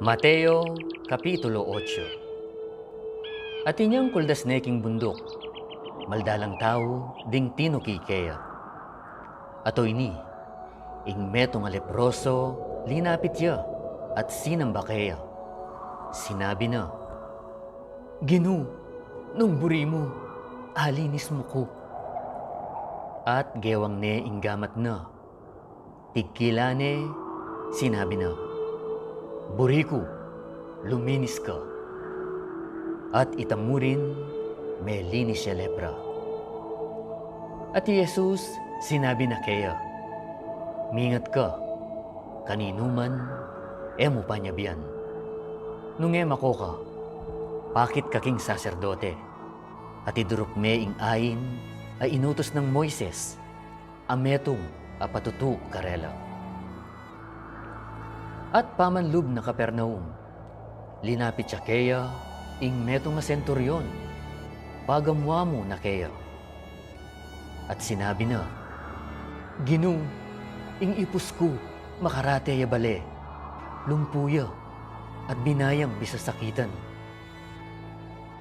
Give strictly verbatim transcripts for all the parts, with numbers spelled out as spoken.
Mateo, Kapitulo ocho. Atin yang kuldas ne king bunduk, maldalang tau ding tinuki keya. Ato ini, ing metung a leproso linapit ya at sinamba keya. Sinabi na, "Ginu, nung buri mu, alinis mu ku." At gewang ne ing gamat na. Pigkilan ne, sinabi na, "Buri ku, luminis ka." At ita mu rin, melinis ya lepra. At i Jesus sinabi na keya, "Mingat ka, kaninuman e mu pa nyabian. Nung e mako ka, pakit ka king saserdote, at idurup me ing ain a inutus nang Moises, a metung a patutu karela." At pamanlub na Capernaum, linapit ya keya ing metung a senturyon, pagamuamu na keya. At sinabi na, "Ginu, ing ipus ku makarate ya bale, lumpu ya, at binayang pisasakitan."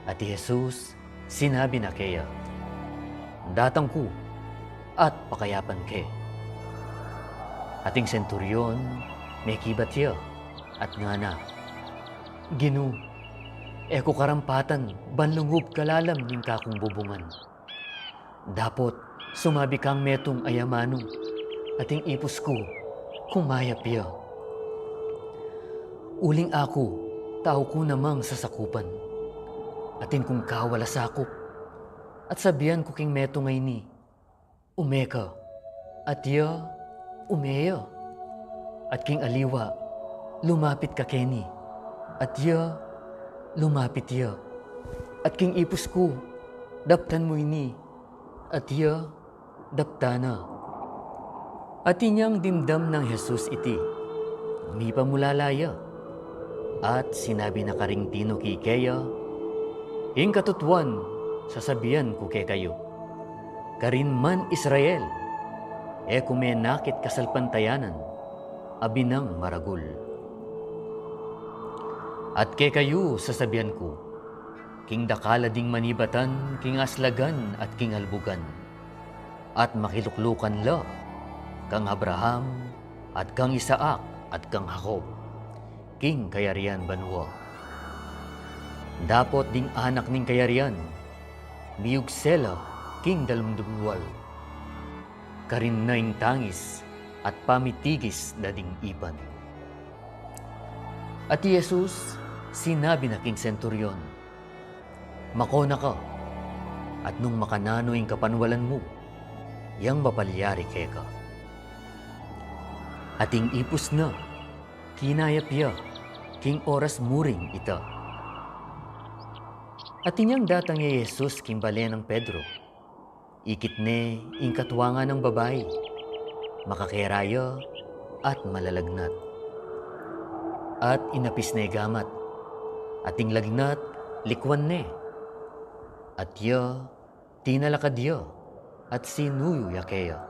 At i Jesus sinabi na keya, "Datang ku, at pakayapan ke." At ing senturyon mekibat ya, at ngana, "Ginu, e ku karampatan ban lungub kalalam ning kakung bubungan. Dapot sumabi kang metung a amanu, at ing ipus ku kumayap ya. Uling aku, tau ku namang sasakupan. Atin kung kawal a sakup, at sabian ku king metung a ini, 'Ume ka,' at iya, ume ya. At king aliwa, 'Lumapit ka keni,' at iya, lumapit ya. At king ipus ku, 'Daptan mu ini,' at iya, daptan na." At inyang dimdam nang Jesus iti, mipamulala ya, at sinabi na karing tinuki keya, "Ing katutuan sasabian ku kekayu, karin man Israel, e ku menakit kasalpantayanan a binang maragul. At kekayu sasabian ku, king dakal a ding manibatan king aslagan at king albugan, at makiluklukan la kang Abraham, at kang Isaac, at kang Jacob, king kayarian banua. Dapot ding anak ning kayarian, miyugse la king dalumdumwal, karin na ing tangis at pamitigis da ding ipan." At i Jesus sinabi na king senturyon, "Mako na ka, at nung makananu ing kapanwalan mu, yang mapalyari keka." At ing ipus na, kinayap ya king oras mu ring ita. At inyang datang ya i Jesus king bale nang Pedro, ikit ne ing katuangan nang babai, makakera ya at malalagnat. At inapis ne gamat, at ing lagnat likwan ne. At iya, tinalakad ya, at sinuyu ya keya.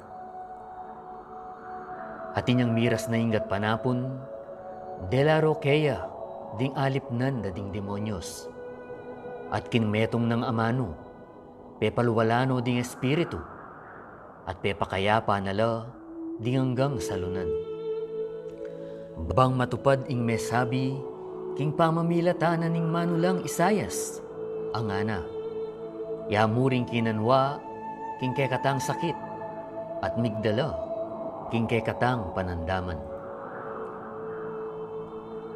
At inyang miras na ing gatpanapun, dela ro keya ding alipnan da ding demonyos. At king metung nang amanu, pepalwala no ding espiritu, at pepakayapa na la ding anggang salunan. Bang matupad ing mesabi king pamamilatan na ning manulang Isaias, a ngana, "Ya mu ring kinanwa king kekatang sakit, at migdala king kekatang panandaman."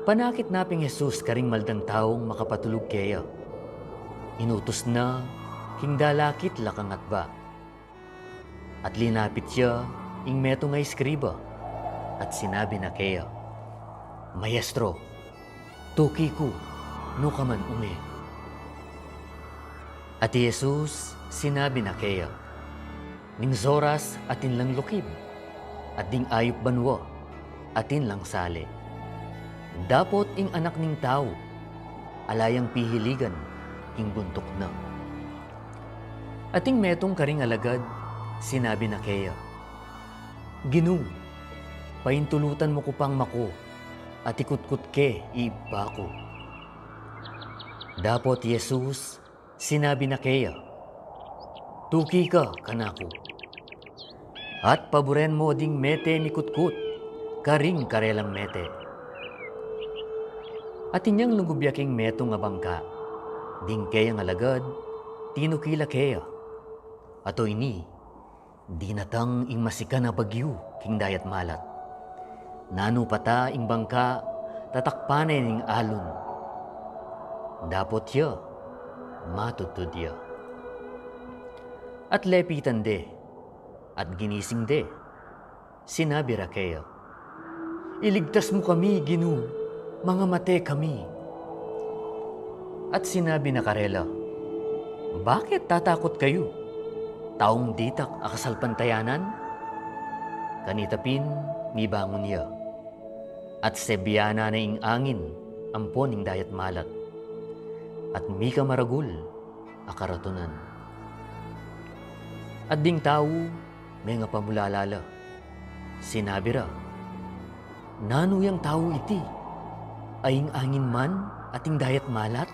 Panakit na pin Jesus karing maldang taung makapatulug keya. Inutus na king dalakit la kang atba. At linapit ya ing metung a eskriba, at sinabi na keya, "Maestro, tuki ku, nukaman ume." At i Jesus sinabi na keya, "Ning zoras atin lang lukib, at ding ayup banua atin lang sali. Dapot ing Anak ning Tau, ala yang pihiligan king buntuk na." At ing metung karing alagad sinabi na keya, "Ginu, paintulutan mu ku pang maku at ikutkut ke i ibpa ku." Dapot i Jesus sinabi na keya, "Tuki ka kanaku, at paburen mu ding mete mikutkut karing karelang mete." At inyang lungub ya king metung a bangka, ding keyang alagad tinuki la keya. Ato ini, dinatang ing masikan a bagyu king dayat malat. Nanu pa ta ing bangka, tatakpan ne ning alun. Dapot ya, matudtud ya. At lepitan de, at ginising de, sinabi ra keya, "Iligtas mu kami, Ginu, mangamate kami." At sinabi na karela, "Bakit tatakut kayu, taung ditak a kasalpantayanan?" Kanita pin, mibangun ya, at sebianan na ing angin ampon ing dayat malat, at mika maragul a karatunan. At ding tau, mengapamulala la, sinabi ra, "Nanu yang tau iti, a ing angin man at ing dayat malat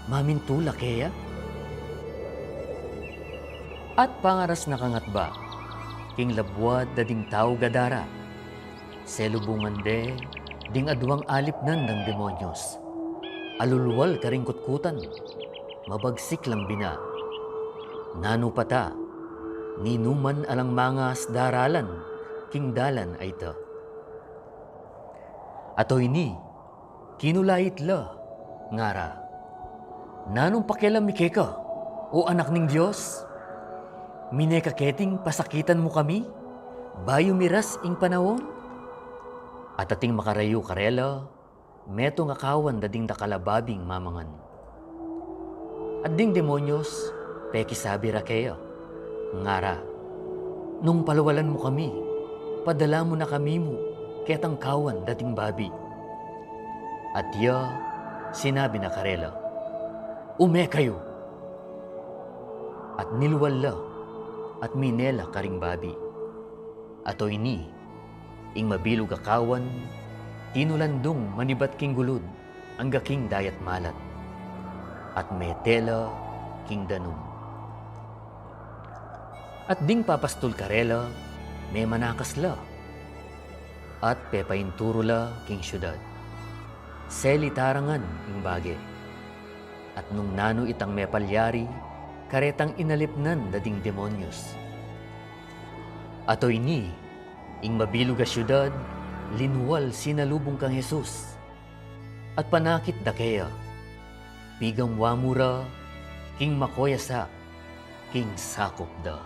mamintul la keya?" At pangaras na kangatba, king labuad da ding tau Gadara, selubungan de ding aduang alipnan dang demonyos, alulwal karing kutkutan, mabagsik lang bina. Nanu pa ta, ninuman alang mangas daralan king dalan a ita. Ato ini, kinulait la, ngara, "Nanung pakialam mi keka, o Anak ning Dios? Mine ka keting pasakitan mu kami, bayu miras ing panaun?" At ating makarayu karela metung a kawan da ding dakal a babing mamangan. At ding demonyos, pekisabi ra keya, ngara, "Nung palwalan mu kami, padala mu na kami mu ketang kawan da ding babi." At ya, sinabi na karela, "Ume kayu." At nilwal la, at mine la karing babi. Ato ini, ing mabilug a kawan, tinulandung manibat king gulud angga king dayat malat, at mete la king danum. At ding papastul karela, memanakas la, at pepainturu la king siudad. Selitarangan ing bage. At nung nanu itang mepalyari karetang inalipnan da ding demonyos. Ato ini, ing mabilug a siudad linwal sinalubung kang Jesus, at panakit da keya, pigamu ra king makoyasa king sakup da.